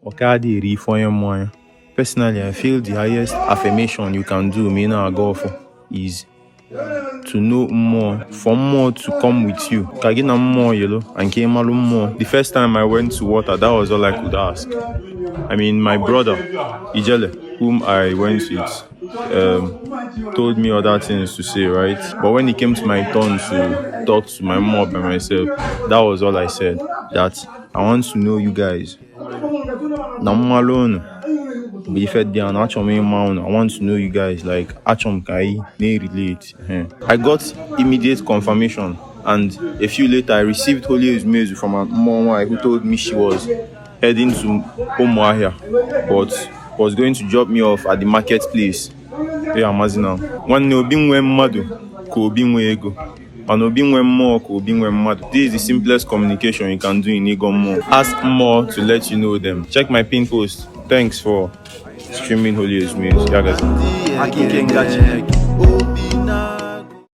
Oke adịghị eri ife onye mụ anya. Personally, I feel the highest affirmation you can do ma ị na-agọ ọfọ is to know mmụọ, for mmụọ to come with you, ka gị na mmụọ yelo and ka ị malụ mmụọ. The first time I went to water, that was all I could ask. I mean, my brother Ijele, whom I went with, told me other things to say, right? But when it came to my turn to talk to my mom by myself, that was all I said, that I want to know you guys, na m malụ unu bụ ife dị na achọrọ m ịma unu. I want to know you guys, like, achọrọ m ka anyị na-relate. I got immediate confirmation, and a few later I received Holy Ezumezu from a mmụọ nwanyị who told me she was heading to Umuahia but was going to drop me off at the marketplace. Ya amazi na nwanne, obi nwe mmadụ ka obi nwe ego, mana obi nwe mmụọ ka obi nwe mmadụ. This is the simplest communication you can do in ịgọ mmụọ. Ask mmụọ to let you know them. Check my pin post. Thanks for streaming Holy Ezumezu. Ya gazi. Aka ike ngaji.